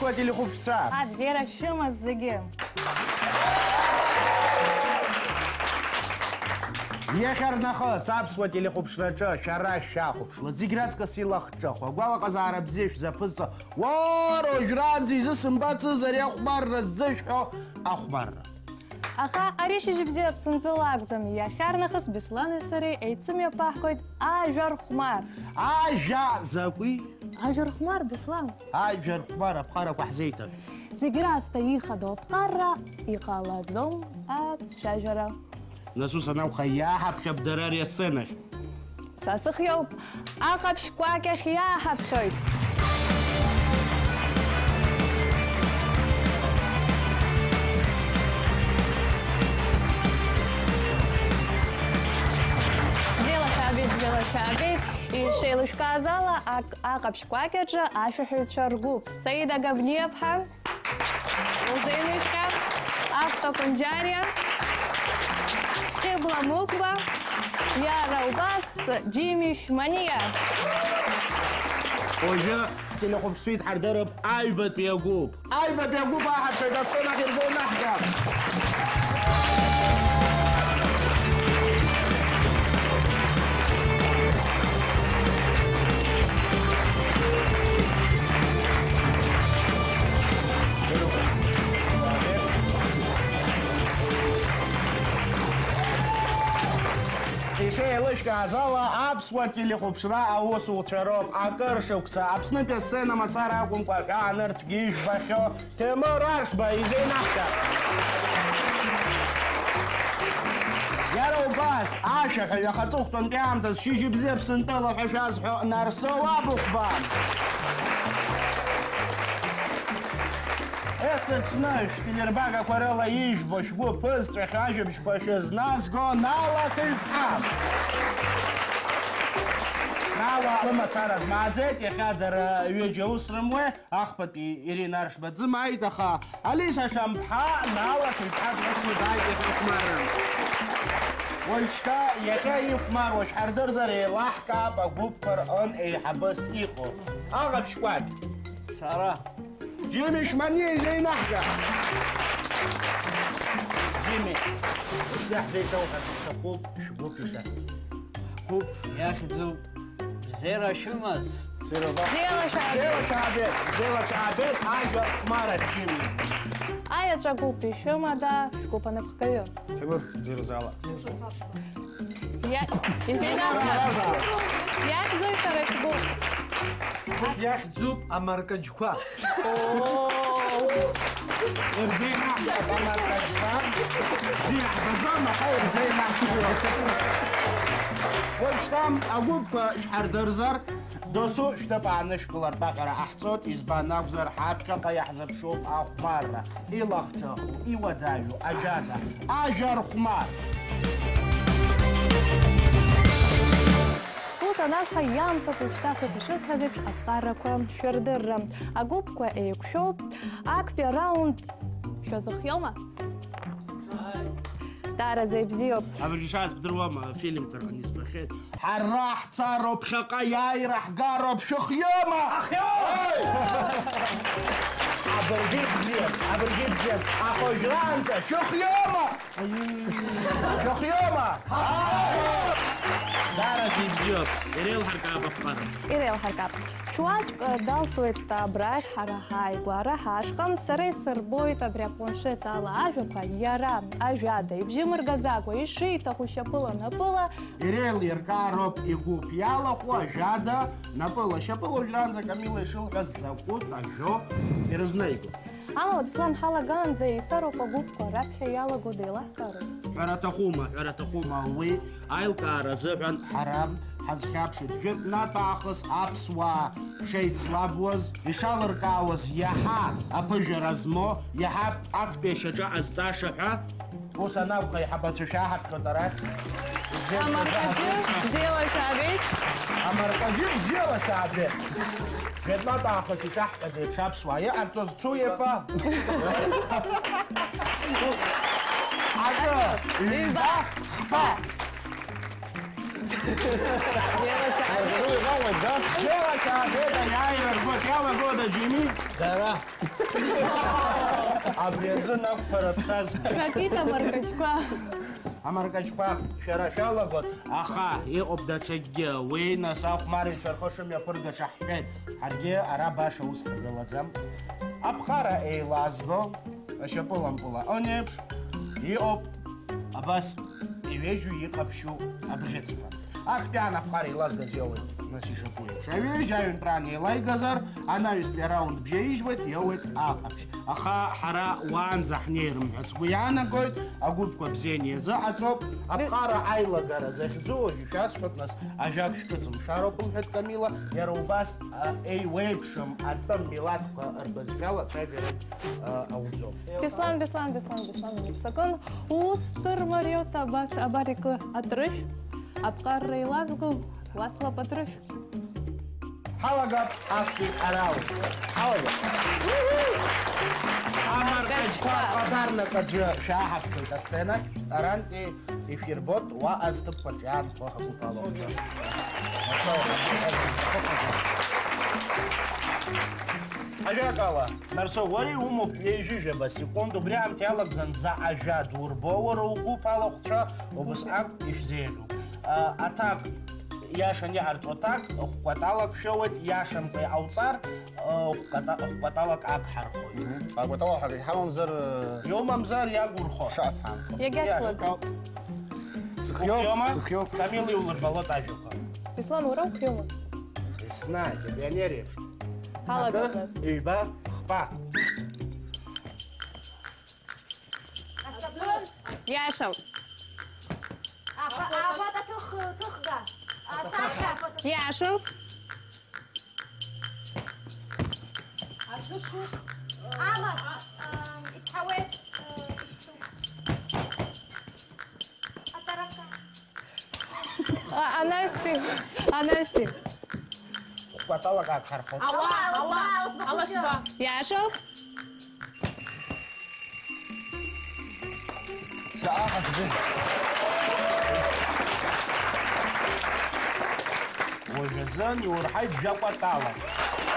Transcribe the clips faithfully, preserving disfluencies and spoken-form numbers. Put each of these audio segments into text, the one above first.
Телехәаԥшцәа! Абзиара шәымаз зегьы! Иахьарнахыс аԥсуа телехәаԥшраҿы шәара шәахәаԥшуа, зегь раҵкыс илахҿыху, агәалаҟазаара бзиа шәзаԥызҵо, уара, уажәраанӡа изысымбацыз ари ахәмарра ззышәҳәо ахәмарра. Аха ари Шьыжьбзиа Аԥсынтәыла акәӡам, иахьарнахыс Беслани сареи еицымҩаԥаҳгоит ажәа рхәмар. Ажәа закәи? Ажәа рхәмар, Беслан. Ажәа рхәмар аԥҟарақәа ҳзеиҭар. Зегь раасҭа ихадоу аԥҟарра, иҟалаӡом ацәажәара. Нас ус анакәха, иааҳаԥхьап дара ари асценахь. Са сыхиоуп, аҟаԥшь кәакь ахь иааҳаԥхьоит. Бзиала шәаабеит, бзиала шәаабеит. Ишеилышәкааз ала, ак-, аҟаԥшь кәакь аҿы ашәаҳәаҩцәа ргәыԥ, Саида Гавниаԥҳа, Узеилышәкаа, Ахәҭа Кәынџьариа, Хьыбла Мықәба, иара убас Џьимишь Маниа. Уажәы ҳтелехәаԥштәы идҳардырып аҩбатәи агәыԥ. Аҩбатәи агәыԥ аҳаҭгәаҩ асценахь ирзеинаҳгап. Ишеилышәкааз ала, аԥсуа телехәаԥшра аусуцәа роуп. Акыр шықәса Аԥснытәи асцена мацара акәымкәа, аҳәаа нырцәгьы ижәбахьоу Ҭемыр Аршба изеинаҳгап. Иара убас, ашәаҳәаҩ, аха аҵыхәтәантәи аамҭазы Шьыжьбзиа Аԥсынтәыла ҳәа шәазҳәо Нарсоу Абыхәба. Есыҽны шәтелербагақәа рыла ижәбо, шәгәы ԥызҵәахьоу ажәабжьқәа шәызназго Нала Ҭыжәԥҳа. Нала лымацара дмааӡеит, иахьа дара ҩыџьа аус рымуеи. Ахԥатәи Ирина Аршба дзымааит, аха Алиса Шамԥҳа Нала Ҭыжәԥҳа дласны дааит иахьа ихәмарра. Уажәшьҭа иахьа ихәмаруа шәҳардырзар еилаҳкаап агәыԥқәа рҟын еиҳабыс иҟоу. Аҟаԥшь кәакь. Сара. Џьимишь Маниа изеинаҳга. Џьими, ушьҭа ҳзеиҭоуҳәарц ҳҭахуп шәгәыԥ ишахьӡу. Гәыԥ иахьӡуп. Бзиара шәымаз. Бзиара ба-, бзиала шәаабеит. Бзиала шәаабеит. Бзиала шәаабеит. Ажәа хәмарахь шәымоу. Аеҵәа гәыԥ ишәымада шәгәыԥ анапхгаҩы? Ҭемыр, бзиара зала. Иа-, изеинаҳгап. Иахьӡуи шәара шәгәыԥ? Гәыԥ иахьӡуп амаркаџьқәа. Ирзеинаҳгап амаркаџьқәа. Бзиа ҳбаӡом, аха ирзеинаҳгап. Уажәшьҭа агәыԥқәа шәҳардырзар, досу шәҭыԥ аанышәкылартә аҟара ҟаҳҵоит, избан акәзар, ҳаԥхьаҟа иаҳзыԥшуп ахәмарра, илахҿыху, иуадаҩу, ажәада, ажәа рхәмар. Ус анакәха, иаамҭоуп уажәшьҭа хыхь ишысҳәаз еиԥш аԥҟарақәа шәырдырра. Агәыԥқәа еиқәшәоуп. Актәи араунд шәазыхиома? Даараӡа ибзиоуп. Абыржәы шаасбдыруама, афильмқәа рҟны избахьеит. Ҳара ҳцароуп, ԥхьаҟа иааира ҳгароуп, шәыхиоума? Ахиоу! Абыржәы ибзиан, абыржәы ибзиан, аха уажәраанӡа шәыхиоума? Шәыхиоума? Даараӡа ибзиоуп. Иреилҳаркаап аԥҟара. Иреилҳаркаап. Шәуаӡәк, э, далҵуеит абрахь, ҳара ҳааигәара ҳашҟа. Сара исырбоит абри апланшет ала ажәақәа, иара ажәада ибжьы мыргаӡакәа ишиҭаху шьапыла-напыла. Иреилиркаароуп игәыԥ иалахәу ажәада напыла-шьапыла, уажәраанӡа Камила ишылҳәаз закәытә ажәоу ирызнеиго. Амала, Беслан, ҳалагаанӡа еисароуп агәыԥқәа, раԥхьа иалаго деилаҳкаароуп. Ҳәара аҭахума, ҳәара аҭахума, уи аилкаара азыҳәан ҳара ҳазхьаԥшит. Жәытәнатә аахыс аԥсуаа шеицлабуаз, ишалыркаауаз иаҳа аԥыжәара змоу, иаҳа актәи ашьаҿа ҟазҵаша ҳәа. Ус анакәха, аиҳабацәа шәааҳаԥхьоит арахь. Амаркаџьы, бзиала шәаабеит. Амаркаџьы, бзиала шәаабеит. Жәытәнатә аахыс ишаҳҳәаз еиԥш аԥсуаа иҟарҵоз Цуефа. Акы, ҩба, хԥа. Аргылеит, да? Бзиала шәаабеит, аиааира ргәаҭ иалагода, Џьими? Дара. Абри азын ақәԥара ԥсаз. Шәакит амаркаҿқәа. Амаркаҿқәа шәара шәалагоит, аха иҟоуп даҽакгьы. Уи нас ахәмарҩцәа рхы шымҩаԥыргаша ҳҳәеит. Ҳаргьы ара баша ус ҳгылаӡам. Аԥҟара еилазго, ашьапылампыла ан еиԥш, иҟоуп абас иҩежьу, иҟаԥшьу абӷьыцқәа. Актәи аан аԥҟара еилазгаз иоуеит, нас ишаԥу еиԥш. Аҩежь аҩынтәра аан еилаигазар, анаҩстәи араунд бжьаижьуеит, иоуеит аҟаԥшь. Аха ҳара уаанӡа ҳнеирым ҳәа сгәы иаанагоит, агәыԥқәа бзианы иазыҟаҵоуп. Аԥҟара аилагара захьӡу уажә ишәасҳәап, нас ажәак шәҿыҵымшәароуп, лҳәеит Камила, иара убас, а, еиуеиԥшым атәым милаҭқәа рбызшәала ацәажәарагь, а, ауӡом. Беслан, Беслан, Беслан, Беслан, умыццакын, ус сырмариоуп абас, абар икы атрышә, аԥҟарра еилазго, уаслап атрышә. Ҳалагап актәи араунд. Ҳалагап. Амаркаҿқәа хадарнак аӡәы шәааҳаԥхьоит асценахь. Арантәи ишәирбот, уаҟа зҭыԥқәа рҿы иаанхо ҳагәыԥ алоуп. Ажәакала, Нарсоу, уара иумоуп ҩажәижәаба секунд, убри аамҭа иалагӡан заҟа жәа дурбо уара угәыԥ алахәцәа убасҟак ишәзеиӷьуп. А, аҭак, иашан иҟарҵо аҭак, хә-кәаталак шәоуеит, иашамкәа иҟауҵар, а, хә-кәата-, хә-кәаталак агҳархоит. Мгм. А, кәатала ҳәа акгьы ҳамамзар, э, Иумамзар иагурхо. Шац ҳамхо. Иагьацлаӡом. Иашан. Сыхиоуп, ухиоума? Сыхиоуп. Камил иулырбалоит ажәақәа. Беслан, уара ухиоума? Еснагь, апионер еиԥш. Ҳалагап нас. Акы, ҩба, хԥа. Асапын. Иашоуп. Аԥа-, апата ҭых-, ҭыхга. Асахьа апата. Иашоуп. Аӡы шуп. Амаҭ, а, ицҳауеит, а, ишьҭоуп. Атарака. А, анаҩстәи, анаҩстәи. Хә-кәаталак агҳархоит. Ауа, ауа, аласба. Иашоуп. Заҟа ҟаҵгәын. Уажәазын иурҳаит жәа-кәаталак.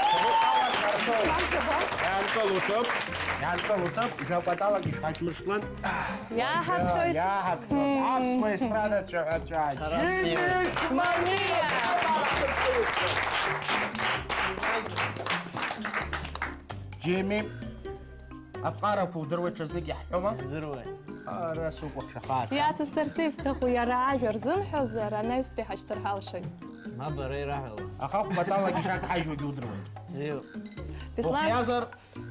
Жәа-кәаталак Нарсоу. Иаанкыл уҭыԥ, иаанкыл уҭыԥ, жәа-кәаталак ишҳаџьмыршҭлан. Иаҳаԥхьоит. Иаҳаԥхьоит. Мм. Аԥсуа естрадацәа ҳәа аҵәа. Сара Џьимишь сиуеит. Маниа! Џьими. Аԥҟарақәа удыруеит, ҽазнык иаҳҳәома? Здыруеит. Ара сукәыхшахааит. Иацысҵарц исҭаху, иара ажәа рзымҳәозар, анаҩстәи ҳашьҭырҳалшоит. Ма бара ираҳәала. Аха хә-кәаталак ишакҳажьуагьы удыруеит. Бзиоуп. Беслан, ухиазар?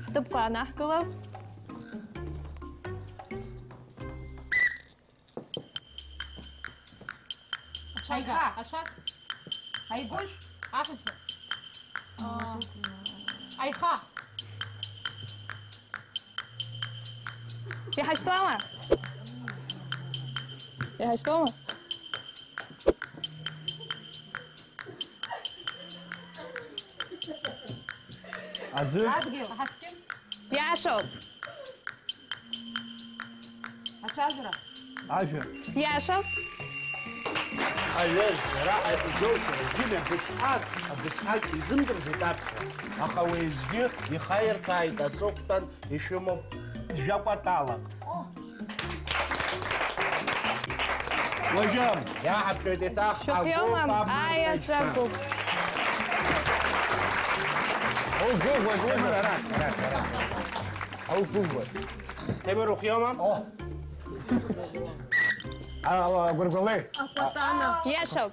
Ҳҭыԥқәа анаҳкылап. Аҽага. Аиха. Аҽа. Аигәышә. Аҳәызба. Аа, аиха. Иҳашьҭуама? Иҳашьҭуама? Аӡы. Адгьыл. Аҳаскьын. Иашоуп. Ацәажәара. Ажәа. Иашоуп. Аҩы, иара аиҳабы џьоушьа, Џьимиа абасҟак, абасҟак изымдырӡеит аԥхьа, аха уеизгьы ихаирҭәааит аҵыхәтәан ишәымоуп жәа-кәаталак. О! Уажәы иаҳаԥхьоит еиҭах шәыхиоума? Агәыԥ амаркаҿқәа. Аиаҵәа гәыԥ. Аугәыӷуеит, Ҭемыр, арахь, арахь, арахь. Аугәыӷуеит. Ҭемыр, ухиоума? О! А, а, Гәыргәалеи. Акәатана. Иашоуп.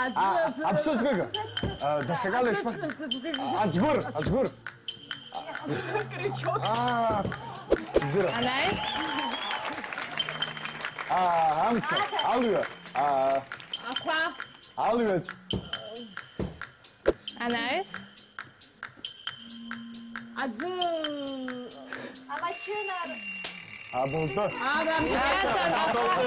Аӡы, а, аӡы, аԥсыӡ гыга. А, даҽакала ишԥа-, аӡы, аӡы, аӡы, аӡгәыр, аӡгәыр. Крючок. А, ӡыра. Анаҩс. А, амца, алҩа, а, ақәа. Алҩаҵә. Анаҩс. Аӡы. Амашьына. Абылтәы. Ара, иаша, абылтәы.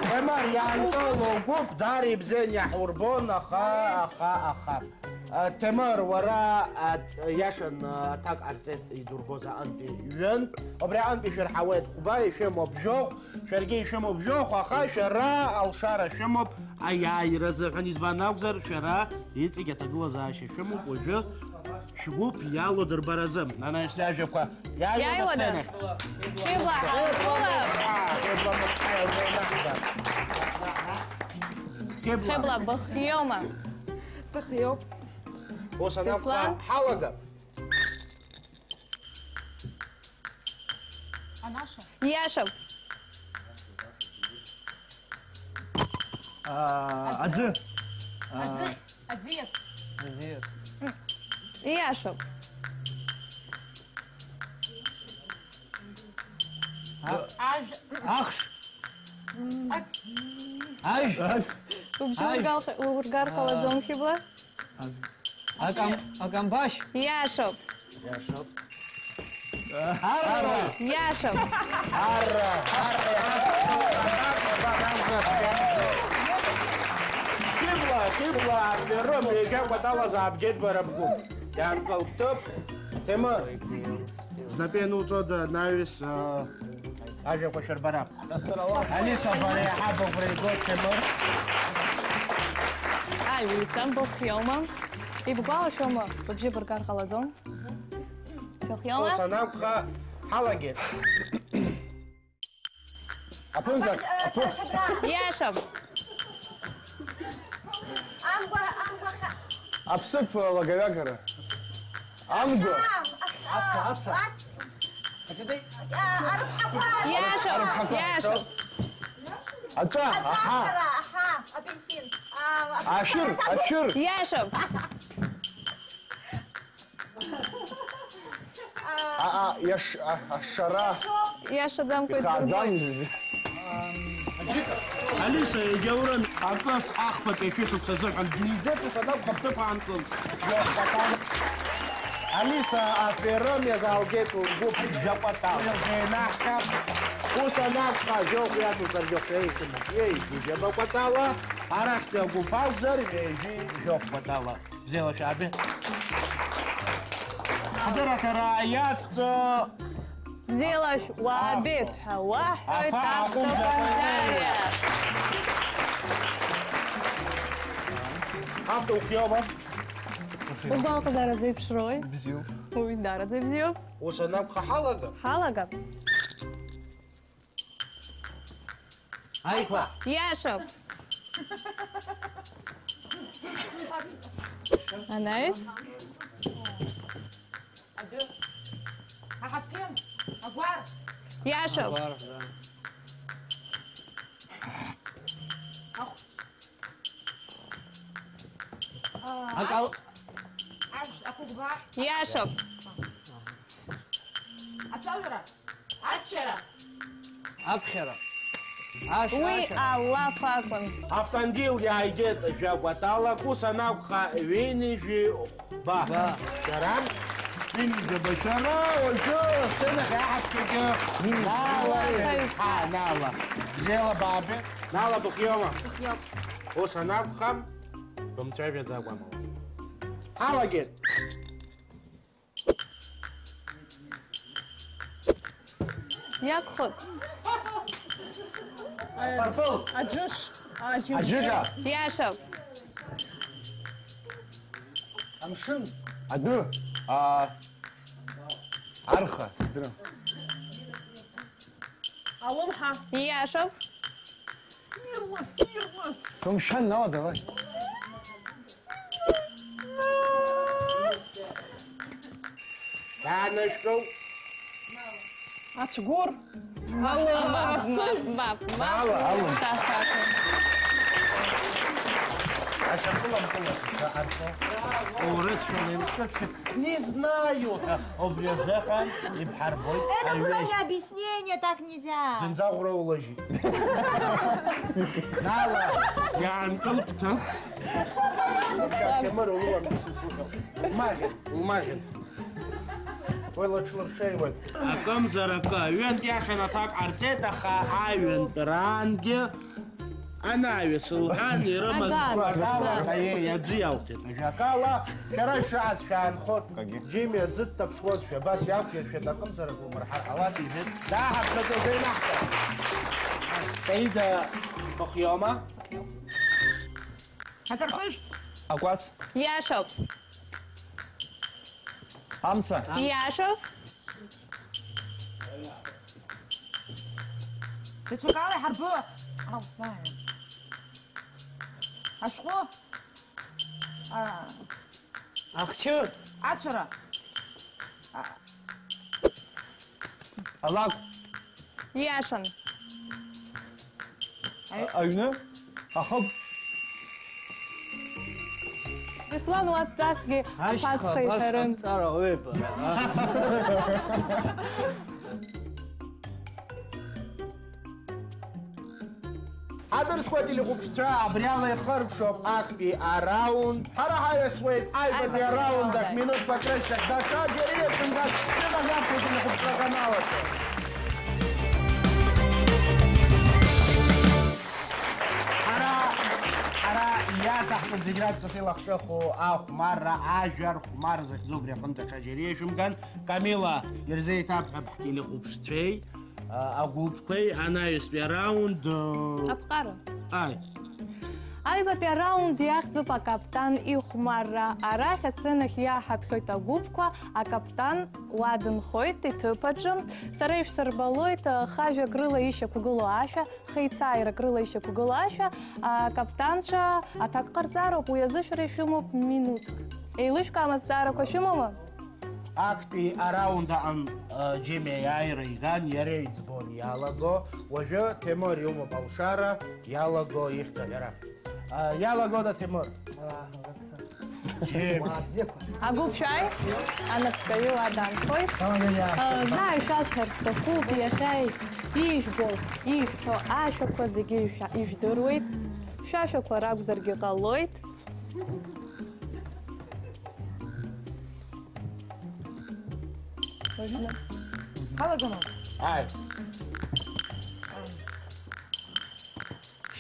Ҭемыр, иаанкылоу гәыԥ даара ибзиан иаҳурбон, аха, аха, аха. А, Ҭемыр, уара, а, иашан, а, аҭак ҟарҵеит, идурбоз аҟынтәи ҩынтә. Убри аҟынтәи шәырҳауеит хәба, ишәымоуп жәохә, шәаргьы ишәымоуп жәохә, аха шәара алшара шәымоуп аиааира азыҳәан, избан акәзар, шәара иҵегь аҭагылазаашьа шәымоуп, уажәы шәгәыԥ иалоу дырбаразы. Анаҩс ажәақәа иааҩуеит. Иааиуада? Асценахь. Хьыбла, ҳаиқәлап. Хьыбла. Хьыбла, быхиоума? Сыхиоуп. Ус анакәха, Беслан? Ҳалагап. Анаша. Иашоуп. Аа, аӡы. Аӡы. Аа. Аӡы. Аӡиас. Аӡиас. Иашоуп. А-, Ажә-, ахш. Ак-, Ажә. Убжьы Ажә. Ургар-, ургар ҟалаӡом, Хьыбла. Акам-, акамбашь. Иашоуп. Иашоуп. Арра. Иашоуп. Арра, арра. Хьыбла, Хьыбла, афером, егьа кәатала заабгеит бара бгәы. Иаанкылт. Ҭемыр, знапы иануҵода анаҩс, а, ажәақәа шәырбара? Алиса, бара иаҳа быгәра игоит, Ҭемыр. Алиса, быхиоума? Ибгәалашәома, быбжьы быргар ҟалаӡом? Шәыхиоума? Ус анакәха, ҳалагеит. Аԥынҵа, аԥы- Иашам. Амгәа, амгәа ха- Аԥсыԥ лагаҩагара. Амгәа. Ам, а, Аца, аца. А, а, арыԥҳақәа. Иашам, Арыԥҳақәа. Иашам. Аҵәа, аха. Аҵәа, аха, апельсин. А, ашәыр, ашәыр. Иашам. А, а, иаш-, а, ашара. Иашаӡамкәа ихааӡам. Алиса, егьаурым, акыс ахԥатәи ашәышықәса азыҳәан диӡеит, ус анакәха, бҭыԥ аанкыл. Алиса, афером иазаалгеит лгәыԥ жәакәатала. Уи лзеинаҳкаап. Ус анакәха, жәохә иацуҵар, жәохә еиқәымыз. Еи, ҩажәа кәатала, арахьтәи агәыԥ акәзар, ҩажәи жәохә кәатала. Бзиала шәаабеит. Ҳдырраҭара иацҵо. Бзиала шә-, уаабеит ҳәа уаҳҳәоит, Аԥа Аԥа Аҟәынӡа. Аҟәынӡариа. Автор ухиоума? Угәалаҟазаара зеиԥшрои? Бзиоуп. Уи даараӡа ибзиоуп. Ус анакәха, ҳалага? Ҳалага. Аиқәа. Иашоуп. Анаҩс. Адәы. Аҳаскьын. Агәар. Иашоуп. Агәар, да. Ахә-, Акал. Ашә, ақәыӷәӷәа. Иашоуп. Ацәажәара. Аччара. Аԥхьара. Ашә, уи ашәара. Алаф акәын. Автандил иааигеит жәа-кәатала, ус анакәха, ҩынҩажәи хәба. Ба. Шәара? Ҩынҩажәи хәба шәара, уажәы сценахь иаҳаԥхьагьы Нала, Нала. Ҳа, Нала. Бзиала баабеит. Нала, быхиоума? Быхиоуп. Ус анакәха, бымцәажәаӡакәа амала. Ҳалагеит. Иакәхап. Апарпыл. Аџьыш. Аџьыш. Аџьыка. Иашоуп. Амшын. Адәы. А, арха. Дыры. Алымҳа. Иашоуп. Ирлас, ирлас. Сумшәан, Нала, давай. Иаанашәкыл. Ацәгәыр. Ала. Мап, мап, мап, мап. Ала, ала. Саша, кылам, кылам, саша, арцо. Урыс шәалеим, ҿыцқьа. Не знаю ҳәа, убри азыҳәан ибҳарбоит. Это было аҩежь. Не объяснение, так нельзя. Зынӡа ӷәра улажьит. Нала, иаанкылт. Ҭемыр, улуам, исысуҳәо. Улмаӷьын, улмаӷьын. Уи лыҽлырҽеиуеит. Акымзар акы, аҩынтә иашан аҭак ҟарҵеит, аха аҩынтәраангьы Анаҩс лҳәан, ирымаз Аган. Аган. Аӡы иалҭеит. Ажәакала, шәара шәааз шәаанхот. Џьеми аӡы дҭаԥшуазшәа, абас иақәиршәеит, акымзарак умырҳар ҟалап, иҳәеит. Дааҳаԥшып, илзеинаҳҵап. Саида, быхиоума? Аҭарԥышә. Акәац. Иашоуп. Амца. Иашоуп. Даҽакала иҳарбо. Ау, сааи. Ашәҟәы. А. Ахчы. Ацәара. А. Алакә. Ииашан. Аҩны ахыб. Беслан, уа дтәазҭгьы аԥацха иҳәарын. Адырсқәа ателехәаԥшцәа абри ала ихыркәшоуп актәи араунд. Ҳара ҳаиасуеит аҩбатәи араунд ахь минуҭқәак рышьҭахь. Даҽа џьара иацәымгаз шәыҟазарц ателехәаԥшрак аналаҵо. Ҳара, ҳара иацаҳҵоит зегь раҵкыс илахҿыху ахәмарра, ажәа рхәмарра захьӡу убри аҟынтә даҽа џьара ишәымган. Камила, ирзеиҭабҳәап ҳтелехәаԥшцәеи, а, агәыԥқәеи, анаҩстәи араунд, а, аԥҟара. Ааи. Аҩбатәи араунд иахьӡуп акаптан ихәмарра. Арахь асценахь иааҳаԥхьоит агәыԥқәа, акаптан уа дынхоит иҭыԥаҿы. Сара ишәсырбалоит, а, хажәак рыла ишьақәгылоу ашәа, хеицааирак рыла ишьақәгылоу ашәа, акаптанцәа аҭак ҟарҵароуп, уи азы шәара ишәымоуп минуҭк. Еилышәкаама, азҵаарақәа шәымоума? Актәи араунд аҟан, э, Џьемиа аиааира иган, иара иӡбон иалаго. Уажәы Ҭемыр иумоуп алшара, иалаго ихьӡ аҳәара. Э, иалагода, Ҭемыр? Џьем. Агәыԥ шәааи, анапкаҩы уа даанхоит. Э, заа ишәасҳәар сҭахуп, иахьа ижәбо, ишәҳәо ашәақәа зегьы ижәа-, ижәдыруеит. Шәашәақәа ракәзаргьы ҟалоит. Ҳалагама? Ааи.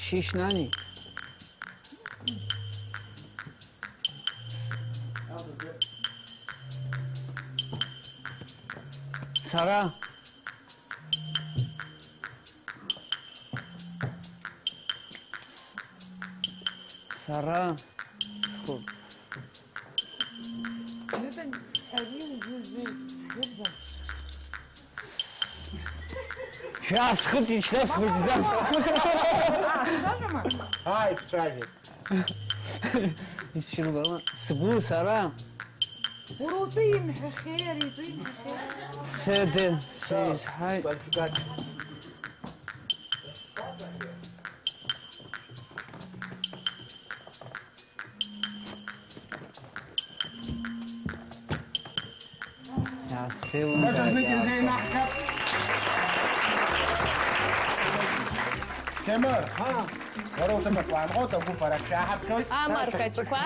Шьышьнани. Сара. Сара схәы. Шәаасхыҵит, шьҭа схәыҷӡам. Ааи, бцәажәеит. Исшьылбала, сгәы сара. Уара утәы имҳәахьеи, ари итәы имҳәахьеи? Седе, сеизҳаит. Квалификациа. Даҽазнык ирзеинаҳгап. Ҭемыр, уара уҭыԥаҿ уаанхоит, агәыԥарак шәаҳаԥхьоит. Амаркаҿқәа.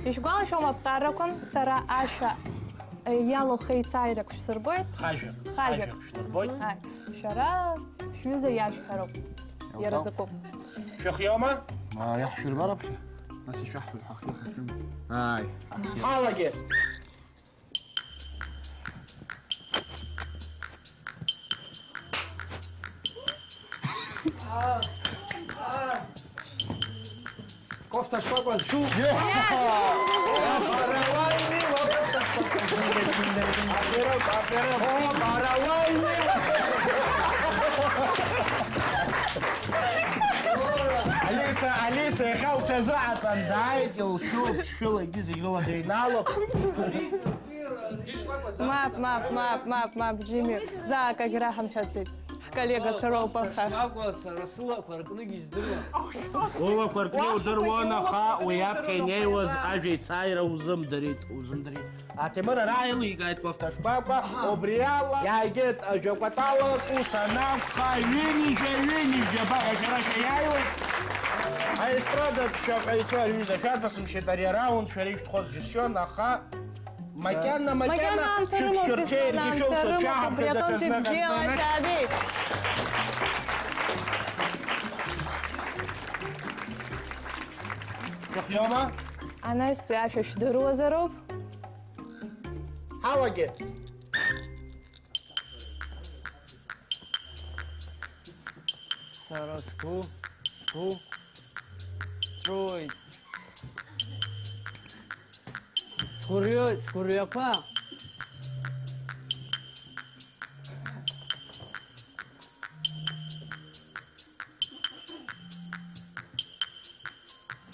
Ишәгәалашәома аԥҟарақәа? Сара ашәа, э, иалоу хеицааирак шәсырбоит. Хажәак. Хажәак. Хажәак шәлырбоит. Ааи. Шәара шәҩыза иашәҳәароуп. Иара закәуп. Шәыхиоума? Ааи, иаҳшәырбар аԥхьа. Нас ишәаҳҳәоит, ҳахиоуп, ҳахьым. Ааи, ҳахиоуп. Ҳалагеит. Кофта шкәакәа зшәу. Барауаҩи уа кофта шкәакәа. Аферым, аферым. О, барауаҩи уа кофта шкәакәа. Алиса, Алиса, иахьа уҽазыҟаҵан, дааит, илшәуп, шәылагьы зегь рыла деинаалоуп. Мап, мап, мап, мап, мап, Џьеми, заа акагьы раҳамҳәаӡеит. Ҳколлегацәа роуп, аха. Сакәа, сара сылақәа ркныгьы здыруан. Улақәа ркны удыруан, аха уи аԥхьа инеиуаз ажәа ицааира узымдырит, узымдырит. Аҭемыр ара еиликааит кофта шкәакәа, убри ала иааигеит ажәакәаталак, ус анакәха, ҩынҩажәа, ҩынҩажәа, баҟа шәара шәаиааиуеит. Аестрадатә шәаҟаҩцәа рҩыза шәаҭәасымшьеит, ари араунд шәара ишәҭахоз џьысшьон, аха Макьана, макьана, макьана анҭырмоуп, шәыҽшәырҽеиргьы Беслан, шәылшоит, анҭырмоуп, шәаҳаԥхьа убри аҟынтә даҽазнык бзиала асценахь. Шәаабеит. Иахиоума? Анаҩстәи ашәа шәдыруазароуп. Ҳалагеит. Сара сгәы, сгәы ҵәыуоит. Сгәырҩоит, сгәырҩақәа.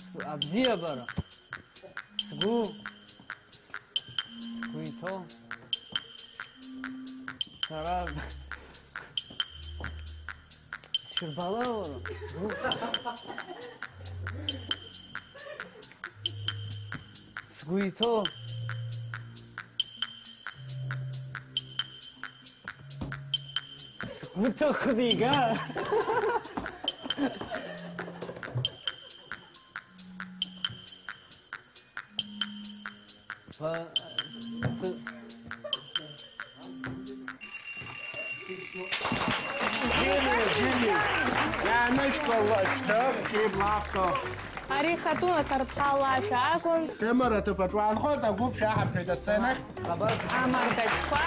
Сгәы, абзиабара. Сгәы, сгәы иҭоу. Сара сшәырбала уара. Сгәы, сгәы иҭоу. Сгәы ҭыхны ига. Ба-, сы-, Џьили, Џьили, иаанышәкыл, шәҭыԥ, иблафто. Ари Хатуна Ҭарԥҳа лашәа акәын. Темыр аҭыԥаҿ уаанхоит, агәыԥ шәаҳаԥхьоит асценахь. Амаркаҿқәа.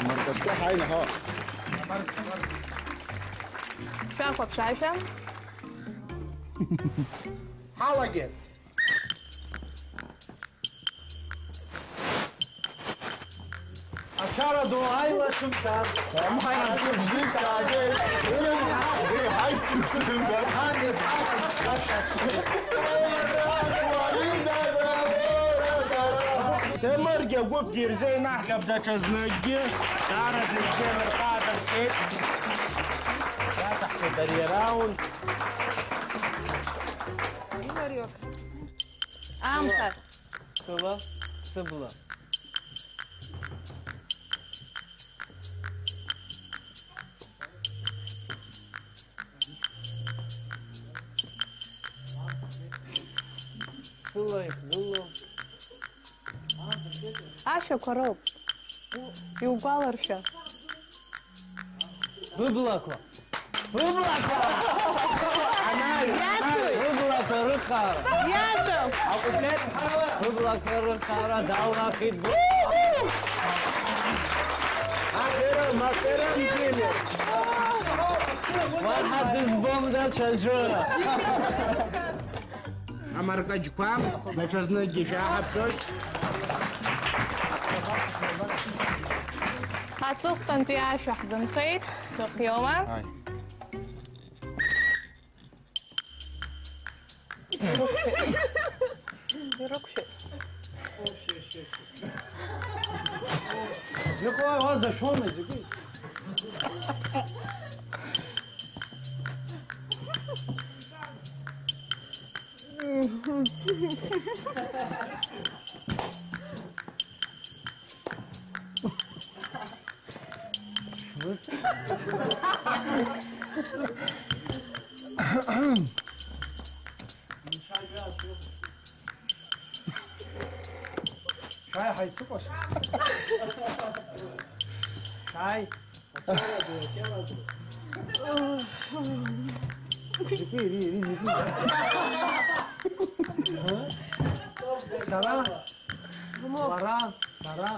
Амаркаҿқәа ҳаинаҳо. Шәахәаԥш ашәа. Ҳалагеит. Ачара ду аилашымҭа, амҳаҩ абжьы каадеи, ирымҳа, ҳаи, сыԥсында. Ҳани, ҳаши, ҳаши. Темыргьы агәыԥгьы ирзеинаҳҟьап даҽазныкгьы. Даараӡа ибзианы рхы аадырԥшит. Иаҵаҳҵоит ари араунд. Аамҭа. Сыла, сыбла. Сыла ихгылоу. Ашәақәа роуп. Иугәаларшәа. Быблақәа! Быблақәа! Анаҩс! Иацу! Быблақәа рыхаара! Иаҿу! Акуплет ҳала! Быблақәа рыхаара далахеит. Маферам, маферам, Џьили! Уаҳа дызбом даҽаӡәы! Амаркаџьқәа, даҽазныкгьы шәаҳаԥшәоит. Аҵыхәтәантәи ашәа ҳзынхеит, дыхиоума? Ааи. Ирықәшәеит. Иҟои уа зашәома зегьы? Шәааи, ҳаицыкәашо. Шәааи. Закәи, ари, ари закәи? Сара? Лара? Сара?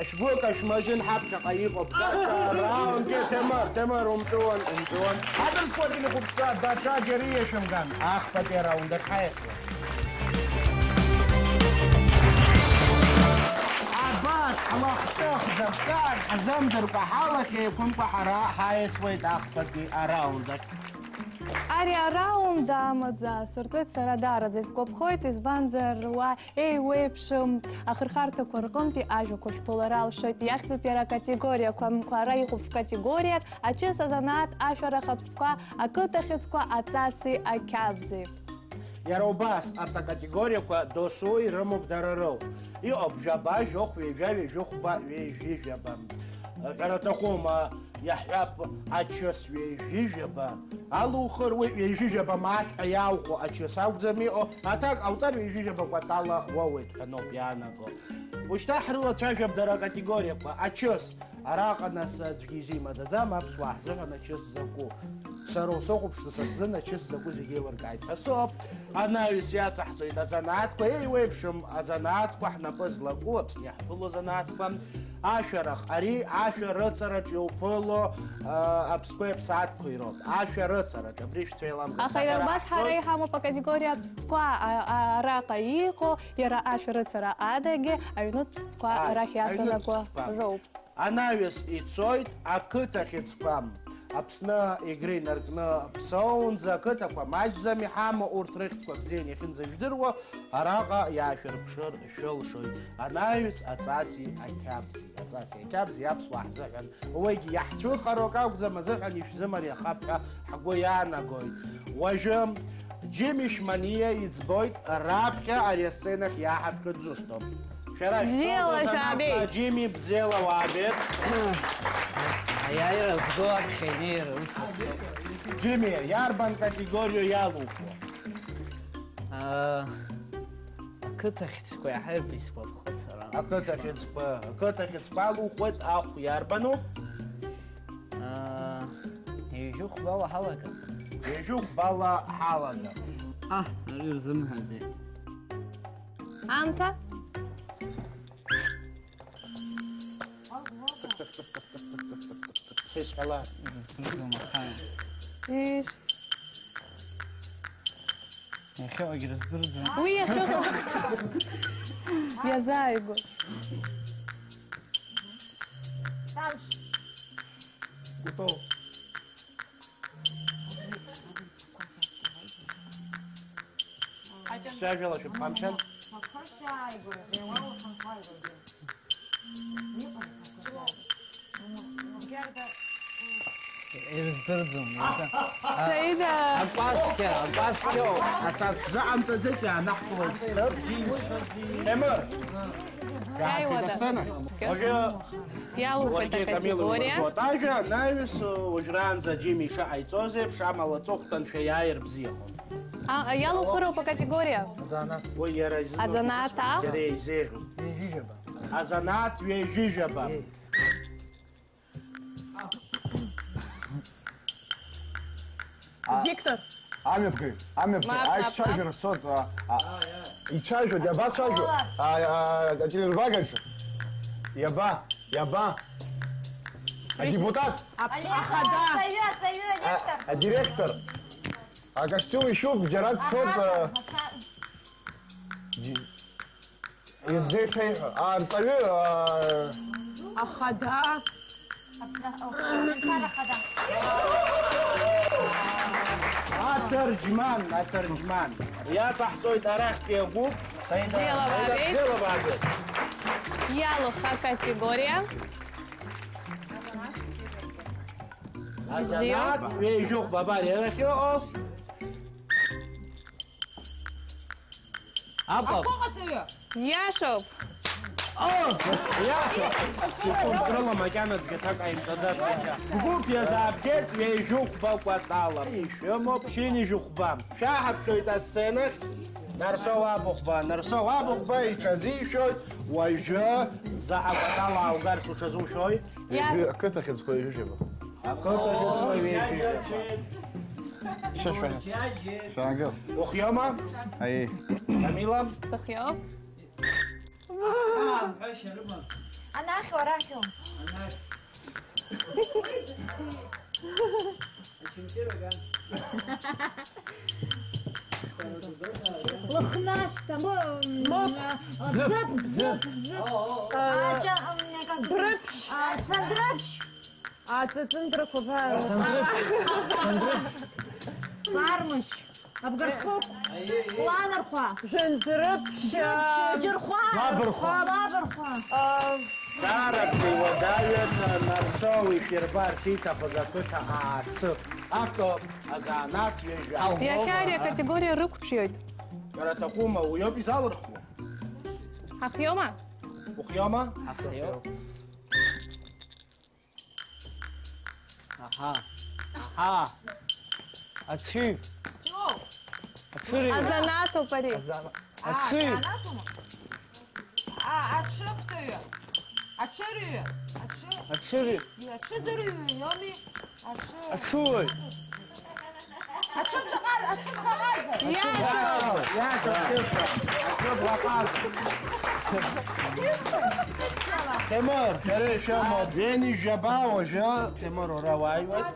Шәгәык ашәмажьын ҳаԥхьаҟа иҟоуп. Даҽа раундгьы, Ҭемыр, Ҭемыр, умҵәуан, умҵәуан. Ҳадырсқәа телехәаԥшцәа, даҽа џьара ииашәымган, ахԥатәи араунд ахь ҳаиасуеит. Абас ҳлахҿыхӡа, ҳкаак ҳзымдыркәа, ҳалахь еиқәымкәа ҳара ҳаиасуеит ахԥатәи араунд ахь. Ари араунд амаӡа сыртуеит сара, даараӡа исгәаԥхоит, избанзар, уа еиуеиԥшым ахырхарҭақәа рҟынтәи ажәақәа шәԥылара алшоит, иахьӡуп иара акатегориақәа, ара иҟоуп категориак, ачыс, азанааҭ, ашәара хыԥстәқәа, ақыҭа хьыӡқәа, аҵаси ақьабзи. Иара убас, арҭ акатегориақәа досу ирымоуп дара роуп. Иҟоуп жәаба, жәохә, ҩажәа, ҩажәихәба, ҩажәижәаба. Ҳәара аҭахума, иаҳҳәап, ачыс ҩажәижәаба алухыр, уи ҩажәижәаба мааҭ ҳәа иалху ачыс акәӡам иҟоу, аҭак ҟауҵар ҩажәижәаба кәатала уоуеит ҳәа ноуп иаанаго. Ушьҭа ҳрылацәажәап дара акатегориақәа, ачыс, араҟа нас аӡәгьы изимадаӡам, аԥсуаа ҳзыҳәан ачыс закәу. Сара усыхәаԥшны са сзын ачыс закәу зегьы еилыркааит ҳәа сыҟоуп. Анаҩс иацаҳҵоит азанааҭқәа, еиуеиԥшым азанааҭқәа ҳнапы злаку, Аԥсны иаҳԥыло азанааҭқәа. Ашәарах, ари ашәа рыцараҿ иуԥыло, а, аԥстәқәеи аԥсаатәқәеи роуп. Ашәа рыцараҿ, абри шәцәеиламган. Аха иара убас ҳара иҳамоуп акатегориа аԥстәқәа, а, а, араҟа иҟоу, иара ашәа рыцара адагьы аҩнытә ԥстәқәа, ааи, арахь иаҵанакуа, аҩнытә ԥстәқәа роуп. Анаҩс ицоит ақыҭа хьыӡқәа. Аԥсны егры инаркны ԥсоунӡа ақыҭақәа маҷӡам иҳамоу, урҭ рыхьӡқәа бзианы иахьынӡажәдыруа, араҟа иаашәырԥшыр шәылшоит. Анаҩс аҵаси ақьабзи, аҵаси ақьабзи аԥсуаа ҳзыҳәан уигьы иаҳцәыхароу акы акәӡам, азыҳәан ишәзымариахап ҳәа ҳгәы иаанагоит. Уажәы Џьими Шәманиа иӡбоит раԥхьа ари асценахь иааҳаԥхьо дызусҭоу. Шәара шәцоит, бзиала шәаабеит. Џьими, бзиала уаабеит. Аиааира згоу аԥхьа инеира ус ахәҭоуп. Џьими, иарбан категориа иалухуа? Аа, ақыҭа хьӡқәа иаҳа ирбеит сгәаԥхо сара. Ақыҭа хьӡқәа, ақыҭа хьӡқәа алухуеит, ахә иарбану? Аа, ҩажәи хәбала ҳалагап. Ҩажәи хәбала ҳалагап. Аҳ, ари рзымҳәаӡеит. Аамҭа? Сеисҳәала. Ирыздырӡом, аха. Иш. Иахьыҟагь рыздырӡом. Уи иахьыҟоу. Иазааигәоу. Кәтол. Сажәала шәыԥхамшьан. Ирыздырӡом, ирызда-, Саида. Акәасқьа, акәасқьа. Аҭак шәзыҟамҵаӡеит, иаанаҳкылоит. Ҭемыр. Иааиуада. Асцена. Уажәы Иалухуеит уаргьы, Камила, акатегориа. Уажәы ажәа анаҩс, уажәраанӡа Џьими ишыҟаиҵоз еиԥш, амала аҵыхәтәаншәа иааир бзиахон. А, иалухыроуп акатегориа. Азанааҭ. Уи иара изы-. Азанааҭ, аа? Иара изеиӷьуп. Ҩажәижәаба. Азанааҭ ҩажәижәаба. Еи. А, Виктор. Амҩаԥгаҩ, амҩаԥгаҩ, мап, мап, аишьцәажәара мап. Цоит, а, а, ицәажәоит, иабацәажәо? А, а, ателербагаҿы. Иаба, иаба? Адепутат. Аԥс-, ахада. Аҵаҩы, аҵаҩы, а, адиректор. Адиректор. Акостиум ишәуп, џьара дцоит, аха, а, аха. Ди-, Ирзеиҭеиҳәо, арҵаҩы, аа, ахада. Аԥсра-, о, аҳәынҭқарра ахада. Аҭырџьман, аҭырџьман. Иаҵаҳҵоит арахьтәи агәыԥ. Саида, бзиала Саида, баабеит. Бзиала баабеит. Иалоуп акатегориа. Азанааҭ, бзиоуп. Ҩажәи хәба, абар, иара ахьыҟоу. Апап. Аҟәыҟаҵаҩы. Иашоуп. О, иаша. Секунд рыла макьана аӡәгьы аҭак ҟаимҵаӡац иахьа. Бгәыԥ иазаабгеит ҩажәи хәба кәатала. Ишәымоуп ԥшьынҩажәи хәба. Шәаҳаԥхьоит асценахь. Нарсоу Абыхәба, Нарсоу Абыхәба иҽазишәоит. Уажәы заҟа кәатала ааугарц уҽазушәои? Иар- Ҩажәи-, ақыҭа хьыӡқәа ҩажәижәаба. Ақыҭа хьыӡқәа ҩажәижәаба. Шәа-, шәа-, шәаагыл. Ухиоума? Аиеи. Камила? Сыхиоуп. Анахьоу, арахьоу? Анахь. Ачымчыра ган. Лыхнашҭа, м, м, а, Зыԥ, зыԥ, зыԥ, зыԥ, зыԥ. О, о, о. А, ҷа-, м, как, Дрыԥшь. А, цандрыԥшь. Аҵыҵындрақәа баа. Цандрыԥшь. Цандрыԥшь. Фармышь. Абгархықә. Ланархәа. Жәындырыԥшь. Џьырхәа. Лабархәа. Лабархәа. А, даараӡа иуадаҩын Нарсоу ишәирбарц ииҭахыз ақыҭа аацы. Авто азанааҭ ҩажәа. Иахьа ари акатегориа рықәҿиоит. Ҳәара аҭахума, уиоуп изалырхуа. Ҳахиоума? Ухиоума? Ҳахиоуп. Аҳа. Аҳа. Аҽыҩ. Аҽыҩ. Азанааҭуп ари. Азана-, аҽыҩ. Аҽыптәаҩы. Аҽырҩы. Аҽы-, Аҽырҩы. Аҽызырҩы иоуми? Аҽы-, Аҽуаҩ. Аҽыбзаҟа-, аҽыбӷаҟаза. Иашоуп. Иашоуп, ҭыԥҳа. Аҽыбӷаҟаза. Ҭемыр, шәара ишәымоуп. Ҩынҩажәаба уажәы, Ҭемыр, уара уааиуеит.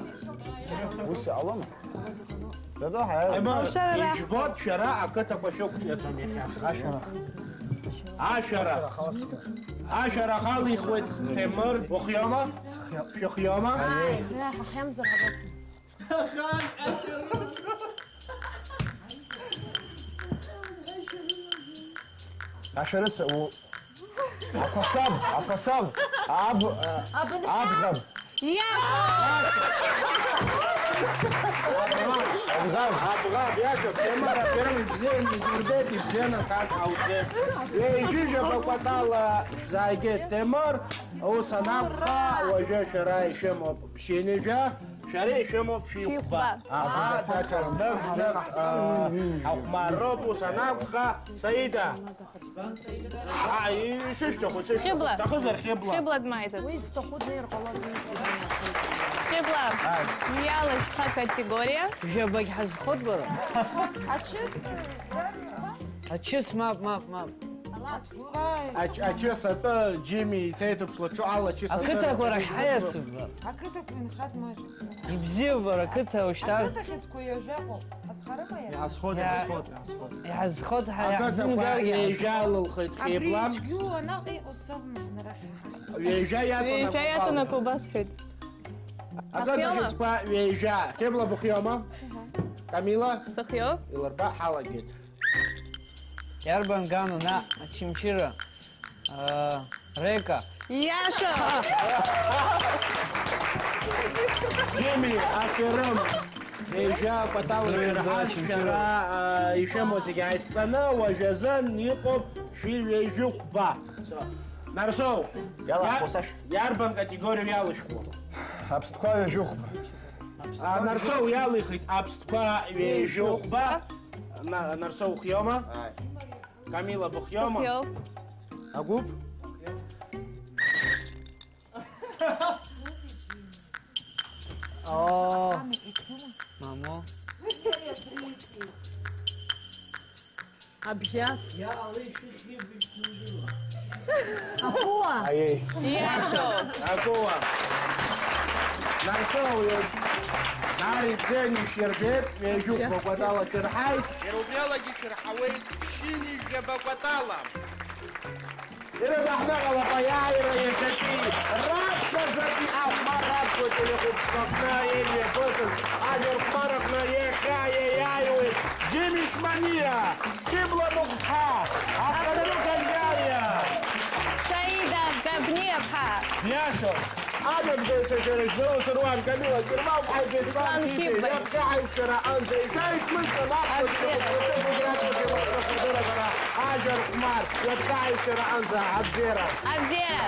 Ус иҟалома? Ҭемыр, Ашәара раҳҭоит. Ижәбоит, шәара ақыҭақәа шәықәҿиаӡом иахьа. Ашәара. Ашәара. Ашәара халихуеит Ҭемыр. Ухиома? Шәыхиома? Ааи, ҳахиамзар ҳабацо. Ашәарыцаҩ, у-, ақәасаб, ақәасаб, аб-, а, Абынҳәа. Абӷаб. Иа! Абӷаб. Абӷаб, иашоуп, Ҭемыр, аферым ибзианы изурбеит, ибзианы аҭак ҟауҵеит. Ҩажәижәаба кәатала шәзааигеит, Ҭемыр, ус анакәха, уажәы шәара ишәымоуп ԥшьынҩажәа. Шәара ишәымоуп шәихәба. Шәихәба. Аха, даҽа знык-знык, а, ҳахәмароуп, ус анакәха, Саида. А, ишышәҭаху, ишышәҭаху. Хьыбла. Шәҭахызар, Хьыбла. Хьыбла дмааиӡац. Уи зҭаху днеир ҟалоит. Хьыбла. Ааи. Иалышәха категориа. Жәабагь ҳазхоит бара. Ачыс, Ачыс, мап, мап, мап. Ач-, ачыс атәы Џьими иҭеиҭыԥшлаҿу ала ачыс атәы Ақыҭақәа рацәа рахь изгәыдҵо. Ҳаиасып, мап. Ақыҭақәа инхаз маҷуп. Ибзиоуп, бара, ақыҭа ушьҭан. Ақыҭа хьыӡқәа ҩажәа ыҟоуп. Ҳазхарыма иара? Иаасхот, иаасхот. Иаасхот, ҳа-, Ақыҭақәа иаҳзымгаргьы ҩажәа иаасхот. Алылхит Абри Хьыбла. Цәгьоу анаҟа иҟоу саб маҳәнарахь иҳаҳаит. Ҩажәа иаҵанакуа Ҩажәа иаҵанакуа убас ҳәеит. Ақыҭа Бахиоума? Хьыӡқәа ҩажәа. Хьыбла, бухиоума? Камила? Сыхиоуп. Илырба, ҳалагеит. Иарбан гану наҟ Очамчыра, аа, Река? Иашоуп! Џьеми, аферым! Ҩажәа кәатала шәырҳаз, шәара, аа, ишәымоу зегьы ааидҵаны, уажәазын иҟоуп шәи ҩажәи хәба. Нарсоу, Иала, иа-, ҳхәыцашә. Иарбан категориа иалышәхуа? Аԥстәқәа ҩажәи хәба. А, Нарсоу иалихит аԥстәқәа ҩажәи хәба. На-, Нарсоу ухиома? Ааи. Камила, быхиома? Сыхиоуп. Агәыԥ? Оо. Мамо. Абжьас. Акуа. Аиеи. Иашоуп. Акуа. Нарсоу, Нари Ӡени шәирбеит, ҩажәи хәба кәатала шәырҳаит. Иара убриалагьы шәырҳауеит ԥшьынҩажәаба кәатала. Ирыдҳәҳәалап аиааира иахьатәи раԥхьаӡатәи ахәмарра аԥсуа телехәаԥшраҟны еимҩаԥысыз ажәа рхәмараҟны иахьа иаиааиуеит Џьемис Маниа, Хьыбла Мықәԥҳа, Ахаду Канџьариа, Саида Габниаԥҳа. Иашоуп. Аганбаҩцәа шәара шәзы ус руан Камила Кирмал-ԥҳаи Беслан Беслан Ҭибеи. Ҭибеи. Ҩаԥхьа ҳаҩцәара анӡа ишәаҩсмыжьҭан аԥсуа Абзиара. Телехәаԥшцәа зегь рацәа телехәаԥшцәа ҳдырагара ажәа рхәмар. Ҩаԥхьа ҳаҩцәара анӡа абзиара. Абзиара.